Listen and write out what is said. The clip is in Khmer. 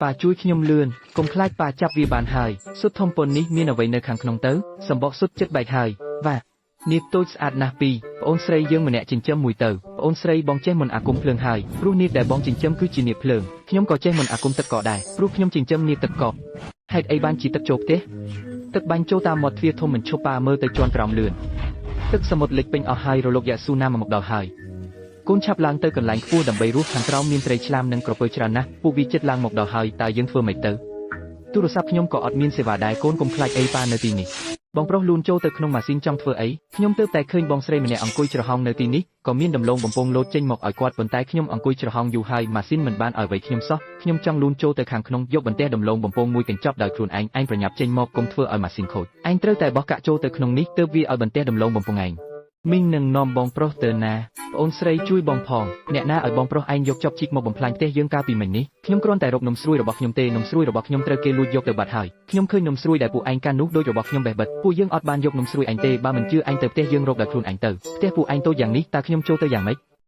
ប៉ាជួយខ្ញុំលឿនកុំខ្លាចប៉ាចាប់វាបានហើយសុទ្ធធំប៉ុននេះមានអ្វីនៅខាងក្នុងទៅសម្បកសុទ្ធចិត្តបែកហើយវ៉ានាគតូចស្អាតណាស់ពីប្អូនស្រីយើងម្នាក់ចិញ្ចឹមមួយទៅប្អូនស្រីបងចេះមន្តអាគមភ្លើងហើយព្រោះនាគដែលបងចិញ្ចឹមគឺជានាគភ្លើងខ្ញុំក៏ចេះមន្តអាគមទឹកកកដែរព្រោះខ្ញុំចិញ្ចឹមនាគទឹកកកហេតុអីបានជាទឹកចូលផ្ទះទឹកបាញ់ចូលតាមមាត់ទ្វារធំមិនឈប់ប៉ាមើលទៅជន់ក្រោមលឿនទឹកសមុទ្រលិចពេញអស់ហើយរលកយ៉ាស៊ូណាមកដល់ហើយកូនឆាប់ឡើងទៅកន្លែងខ្ពស់ដើម្បីរស់ខាងក្រោមមានត្រីឆ្លាមនិងក្រពើច្រើនណាស់ពួកវាចិត្តឡើងមកដល់ហើយតើយើងធ្វើម៉េចទៅទូរស័ព្ទខ្ញុំក៏អត់មានសេវាដែរកូនកុំខ្លាចអីប៉ានៅទីនេះបងប្រុសលូនចូលទៅក្នុងម៉ាស៊ីនចង់ធ្វើអីខ្ញុំទើបតែឃើញបងស្រីម្នាក់អង្គុយច្រហោងនៅទីនេះក៏មានដំឡូងបំពង់លោតចេញមកឲ្យគាត់ប៉ុន្តែខ្ញុំអង្គុយច្រហោងយូរហើយម៉ាស៊ីនមិនបានឲ្យអ្វីខ្ញុំសោះខ្ញុំចង់លូនចូលទៅខាងក្នុងយកបន្ទះដំឡូងបំពង់មួយកញ្ចប់ដោយខ្លួនឯងឯងប្រញាប់ចេញមកកុំធ្វើឲ្យម៉ាស៊ីនខូចឯងត្រូវតែបោះកាក់ចូលទៅក្នុងនេះទើបវាឲ្យបន្ទះដំឡូងបំពង់ឯងមីងនឹងនាំបងប្រុសទៅណាប្អូនស្រីជួយបងផងអ្នកណាឲ្យបងប្រុសឯងយកចប់ជីកមកបំផ្លាញផ្ទះយើងកាលពីមិញនេះខ្ញុំគ្រាន់តែរកនំស្រួយរបស់ខ្ញុំទេនំស្រួយរបស់ខ្ញុំត្រូវគេលួចយកទៅបាត់ហើយខ្ញុំឃើញនំស្រួយដែលពួកឯងកាន់នោះដូចរបស់ខ្ញុំបេះបិទពួកយើងអត់បានយកនំស្រួយឯងទេបើមិនជឿឯងទៅផ្ទះយើងរកដោយខ្លួនឯងទៅផ្ទះពួកឯងតូចយ៉ាងនេះតើខ្ញុំចូលទៅយ៉ាងម៉េច